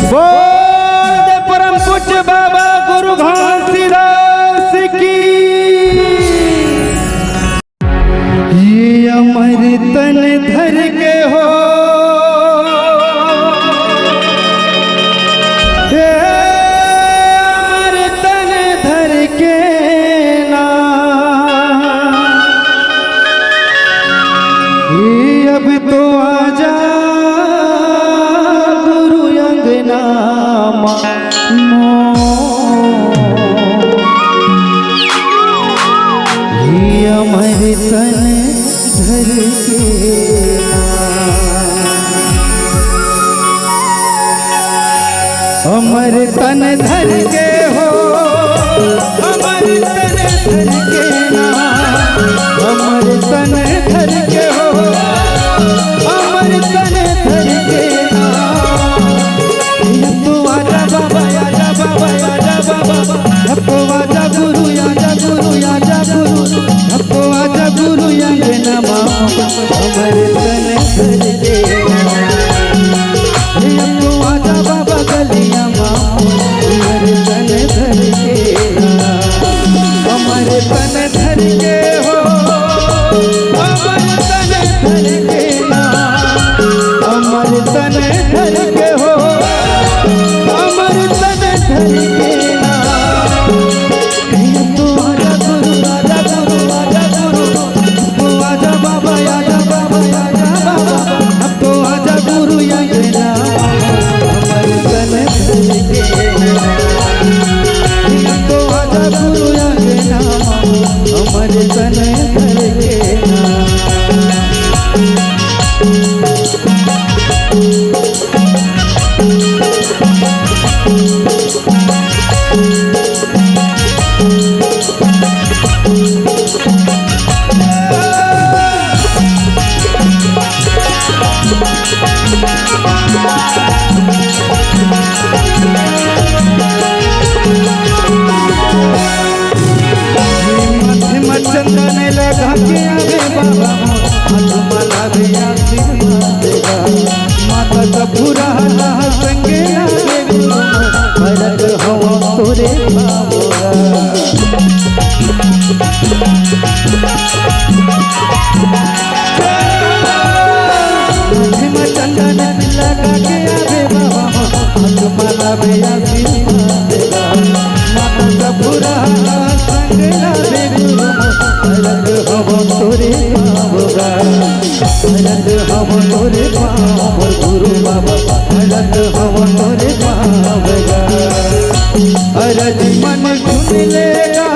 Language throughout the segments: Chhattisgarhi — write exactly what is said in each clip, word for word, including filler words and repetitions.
बोल दे परम पूज्य बाबा गुरु घासीदास की। ये अमर तन धर के हो, ये अमर तन धर के ना, ये अब तो आजा गुरु अंगना मा। ये अमर तन धर के, अमर तन धर के हो, अमर तन धर के ना, अमर तन धर के हो, अमर तन धर के ना। अब तो आजा बाबा, आजा बाबा, आजा बाबा। अब तो आजा गुरु, आजा गुरु, आजा गुरु। अब तो आजा गुरु, आंगना मा अमर तन धर के ना। अब तो आजा बाबा गलिया मा अमर तन धर के ना। अमर तन धर के हो, अमर तन धर के ना, अमर तन धर के हो, अमर तन धर के ना। तू आजा गुरु, आजा गुरु, आजा गुरु, तू आजा बाबा, आजा बाबा, आजा बाबा। तो आजा गुरु अंगना, अमर तन धर के ना। तो आजा गुरु अंगना, अमर तन धर के ना। माथे म चंदन लगा के आवे बाबा, हाथ म लावे आशीर्वाद देगा। माता का पूरा हाथ संगे लागे गुरु, परत हवा तोरे पावगा। माथे म चंदन लगा के आवे बाबा, हाथ म लावे आशीर्वाद देगा। माता का पूरा संग लावे गुरु, परत हवा तोरे पावगा। परत हवा तोरे पाव गुरु बाबा, परत हवा तोरे पावगा। अरज मन सुन लेगा,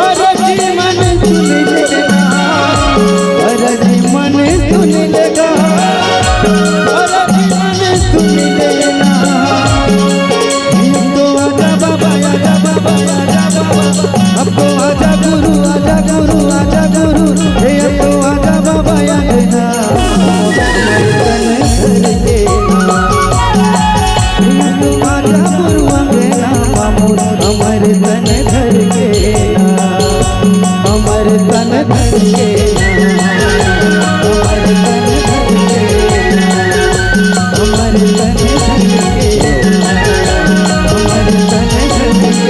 अरज मन सुन लेगा, अरज मन सुन लेगा, अरज मन सुन लेना। तो आजा बाबा, आजा बाबा, आजा बाबा। अब तो आजा गुरु, आजा गुरु, आजा गुरु। हे अब तो आजा बाबा, आजा ना। अमर तन धर के ना। हे अब तो आजा गुरु अंगना मामू, अमर तन धर के ना। अमर तन धर के ना। अमर तन धर के ना। अमर तन धर के, अमर तन धर के।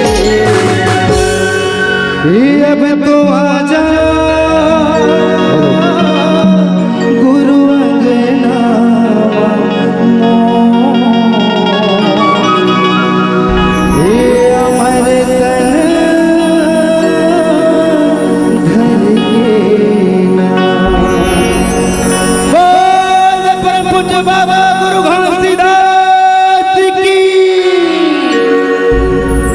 ये अब तो आजा गुरु अंगना मो। ये अमर तन धर के ना। बोल परम पूज्य बाबा गुरु घासीदास।